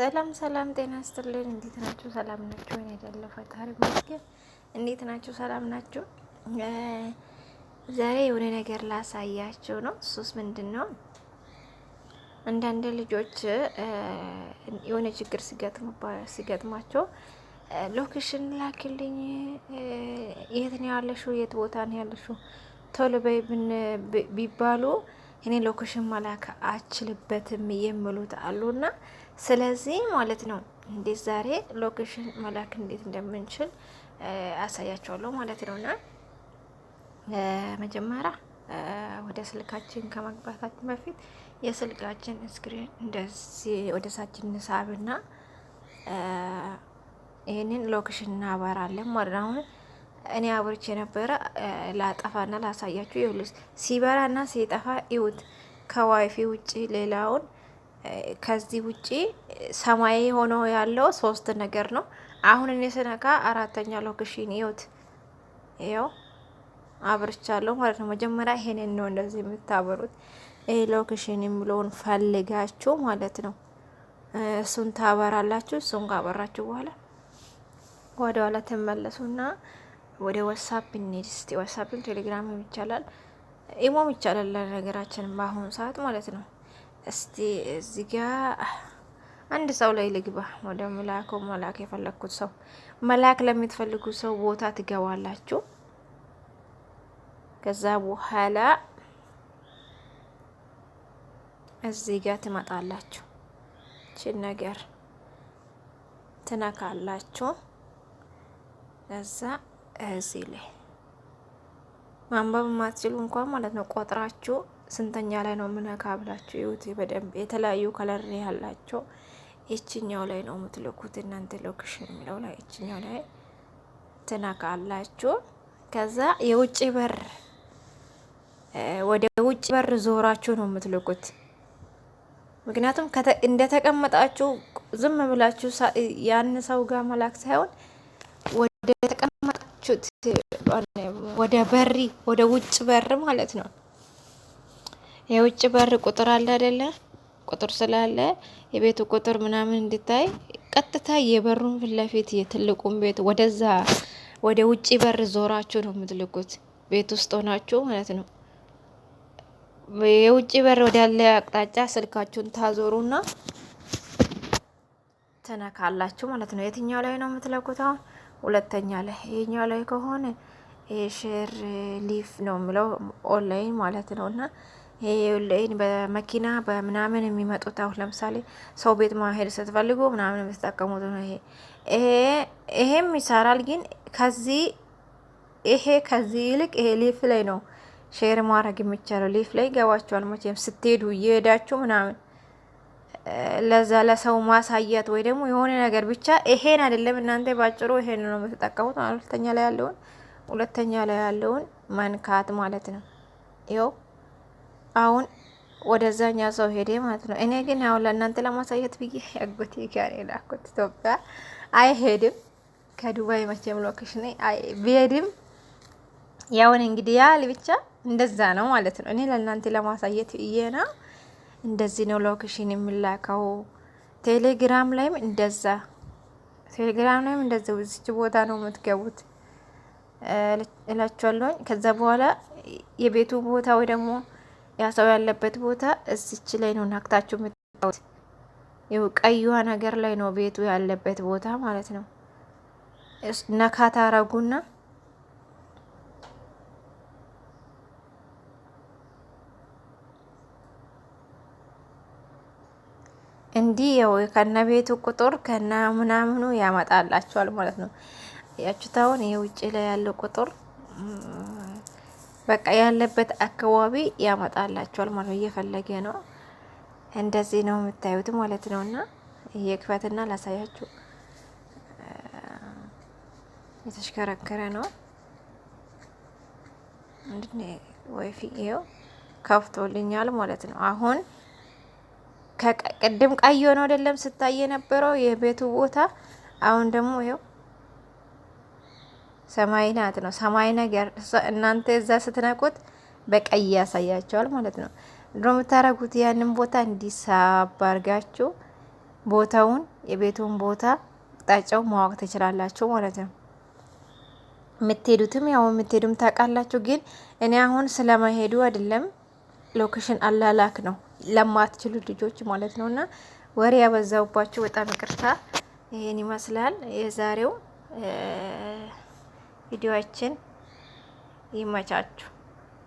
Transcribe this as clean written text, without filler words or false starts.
ሰላም ሰላም፣ ጤና ይስጥልኝ። እንዴት ናችሁ? ሰላም ናችሁ? እኔ አይደለሁ ፈጣሪ ይመስገን። እንዴት ናችሁ? ሰላም ናችሁ? ዛሬ የሆነ ነገር ላሳያችሁ ነው። እሱስ ምንድን ነው? አንዳንድ ልጆች የሆነ ችግር ሲገጥማቸው location ላክልኝ፣ የት ነው ያለሽው? የት ቦታ ነው ያለሽው? ቶሎ በይ ቢባሉ እኔ location መላክ አችልበትም የሚሉት አሉና፣ ስለዚህ ማለት ነው እንዴት ዛሬ location መላክ እንዴት እንደምንችል አሳያቸዋለሁ ማለት ነውና፣ መጀመሪያ ወደ ስልካችን ከመግባታችን በፊት የስልካችን screen እንደዚህ ወደ ታች እንሳብና ይህንን location እናበራለን ማለት ነው። አሁን እኔ አብርቼ የነበረ ላጠፋና ላሳያችሁ። ይኸውልህ ሲበራና ሲጠፋ ይዩት። ከዋይፊ ውጪ ሌላውን ከዚህ ውጪ ሰማያዊ ሆኖ ያለው ሶስት ነገር ነው። አሁን እኔ ስነካ አራተኛ location ይዩት። ይኸው አብርቻለሁ ማለት ነው። መጀመሪያ ይሄንን ነው እንደዚህ የምታበሩት። ይሄ location የሚለውን ፈልጋችሁ ማለት ነው። እሱን ታበራላችሁ። እሱን ካበራችሁ በኋላ ወደ ኋላ ትመለሱና ወደ WhatsApp እንሂድ እስቲ። WhatsApp ም ቴሌግራምም ይቻላል፣ ኢሞም ይቻላል። ለነገራችን በአሁኑ ሰዓት ማለት ነው። እስቲ እዚህ ጋ አንድ ሰው ላይ ልግባ። ወደ መላከው መላክ የፈለግኩት ሰው መላክ ለምትፈልጉ ሰው ቦታ ትገባላችሁ። ከዛ በኋላ እዚህ ጋር ትመጣላችሁ። ችን ነገር ትነካላችሁ። ከዛ እዚህ ላይ ማንበብ ማትችሉ እንኳን ማለት ነው ቆጥራችሁ ስንተኛ ላይ ነው ምነካ ብላችሁ ይዩት በደንብ። የተለያዩ color ያላቸው ይችኛው ላይ ነው የምትልኩት እናንተ፣ location የሚለው ላይ ይችኛው ላይ ትነካላችሁ። ከዛ የውጭ በር፣ ወደ ውጭ በር ዞራችሁ ነው የምትልኩት። ምክንያቱም እንደተቀመጣችሁ ዝም ብላችሁ ያን ሰው ጋር መላክ ሳይሆን ወደ ተቀመጣችሁት ወደ በሪ ወደ ውጭ በር ማለት ነው። የውጭ በር ቁጥር አለ አይደለ? ቁጥር ስላለ የቤቱ ቁጥር ምናምን እንዲታይ ቀጥታ የበሩን ፊት ለፊት የትልቁን ቤት ወደዛ ወደ ውጭ በር ዞራችሁ ነው የምትልኩት። ቤት ውስጥ ሆናችሁ ማለት ነው። የውጭ በር ወዳለ አቅጣጫ ስልካችሁን ታዞሩና ትነካላችሁ ማለት ነው። የትኛው ላይ ነው የምትለኩት? አሁን ሁለተኛ ላይ ይሄኛው ላይ ከሆነ ይሄ share live ነው የሚለው ኦንላይን ማለት ነው። እና ይሄ ኦንላይን በመኪና በምናምን የሚመጡት፣ አሁን ለምሳሌ ሰው ቤት ማሄድ ስትፈልጉ ምናምን የምትጠቀሙት ነው። ይሄ ይሄም ይሰራል፣ ግን ከዚህ ይሄ ከዚህ ይልቅ ይሄ live ላይ ነው share ማድረግ የሚቻለው። Live ላይ ይገባችኋል መቼም፣ ስትሄዱ እየሄዳችሁ ምናምን ለዛ ለሰው ማሳየት ወይ ደግሞ የሆነ ነገር ብቻ ይሄን አይደለም፣ እናንተ ባጭሩ ይሄን ነው የምትጠቀሙት። ሁለተኛ ላይ ያለውን መንካት ማለት ነው። ይኸው አሁን ወደዛኛ ሰው ሄደ ማለት ነው። እኔ ግን አሁን ለእናንተ ለማሳየት ብዬ አጎቴ ጋር የላኩት ኢትዮጵያ አይሄድም። ከዱባይ መቼም location ቢሄድም ያውን እንግዲህ ያህል ብቻ እንደዛ ነው ማለት ነው። እኔ ለእናንተ ለማሳየት ብዬ ነው። እንደዚህ ነው location የሚላከው። ቴሌግራም ላይም እንደዛ፣ ቴሌግራም ላይም እንደዛ እዚች ቦታ ነው የምትገቡት እላችኋለሁኝ። ከዛ በኋላ የቤቱ ቦታ ወይ ደግሞ ያ ሰው ያለበት ቦታ እዚች ላይ ነው ነክታችሁ የምታዩት። ይኸው ቀይዋ ነገር ላይ ነው ቤቱ ያለበት ቦታ ማለት ነው። ነካ ታረጉና እንዲህ ያው ከነ ቤቱ ቁጥር ከነ ምናምኑ ያመጣላችኋል ማለት ነው። ያችሁት አሁን ይሄ ውጭ ላይ ያለው ቁጥር በቃ ያለበት አካባቢ ያመጣላችኋል ማለት ነው። እየፈለገ ነው። እንደዚህ ነው የምታዩት ማለት ነው። እና ይሄ ክፈትና ላሳያችሁ፣ የተሽከረከረ ነው። ምንድን ወይፊ ይኸው ከፍቶልኛል ማለት ነው። አሁን ከቅድም ቀይ ሆኖ አይደለም ስታይ የነበረው የቤቱ ቦታ፣ አሁን ደግሞ ይኸው ሰማይ ናት ነው ሰማይ ነገር። እናንተ እዛ ስትነቁት በቀይ ያሳያቸዋል ማለት ነው። ድሮ የምታረጉት ያንን ቦታ እንዲሳብ አድርጋችሁ ቦታውን የቤቱን ቦታ አቅጣጫው ማወቅ ትችላላችሁ ማለት ነው። የምትሄዱትም ያው የምትሄዱም ታውቃላችሁ። ግን እኔ አሁን ስለመሄዱ አይደለም፣ location አላላክ ነው ለማትችሉ ልጆች ማለት ነው። እና ወሬ ያበዛውባችሁ በጣም ይቅርታ። ይሄን ይመስላል የዛሬው ቪዲዮአችን። ይመቻችሁ።